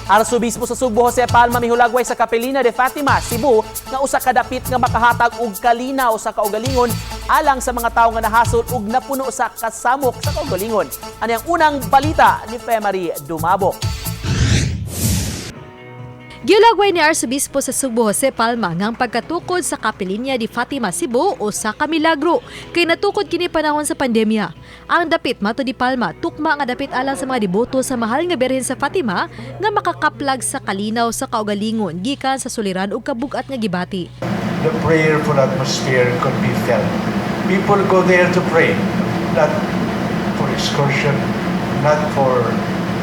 Arsobispo sa Sugbo Jose Palma mihulagway sa Kapelinya de Fatima, Cebu, nga usa ka dapit nga makahatag og kalinaw sa kaugalingon alang sa mga tawo nga nahasol ug napuno sa kasamok sa kaugalingon. Ani ang unang balita ni Femary Dumabok. Gihulagway ni Arsobispo sa Sugbo Jose Palma nga ang pagkatukod sa Kapelinya di Fatima Cebu usa ka milagro kay natukod kini panahon sa pandemya. Ang dapit, matod ni Palma, tukma nga dapit alang sa mga deboto sa mahal nga Birhen sa Fatima nga makakaplag sa kalinaw sa kaugalingon gikan sa suliran ug kabugat nga gibati. The prayerful atmosphere could be felt. People go there to pray, not for excursion, not for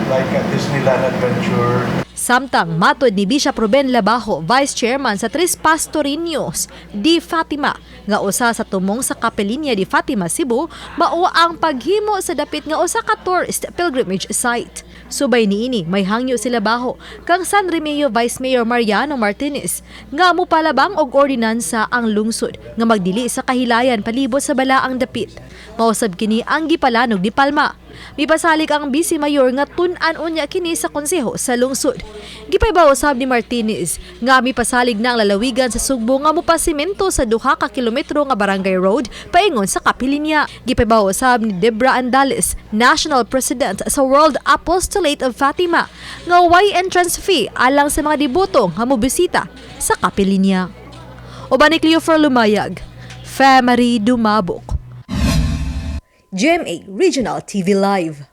like a Disneyland adventure. Samtang matod ni Bishop Ruben Labajo, Vice Chairman sa Tres Pastorinios di Fatima, nga usa sa tumong sa Kapelinya di Fatima Cebu, mao ang paghimo sa dapit nga usa ka tourist pilgrimage site. Subay niini, may hangyo si Labajo kang San Remigio Vice Mayor Mariano Martinez nga mopalabang og ordinansa ang lungsod nga magdili sa kahilayan palibot sa balaang dapit. Mausab kini ang gipalanog ni Palma. Mipasalig ang Vice Mayor nga tun-an unya kini sa konseho sa lungsod. Gipaybawo usab ni Martinez nga mipasalig na ang lalawigan sa Sugbo nga mopasimento sa 2 ka kilometro nga barangay road paingon sa Kapelinya. Gipaybawo usab ni Debra Andales, National President sa World Apostolate of Fatima, nga way entrance fee alang sa mga deboto nga mobisita sa Kapelinya. Uban ni Cleofer Lumayag, Femary Dumabok. GMA Regional TV Live.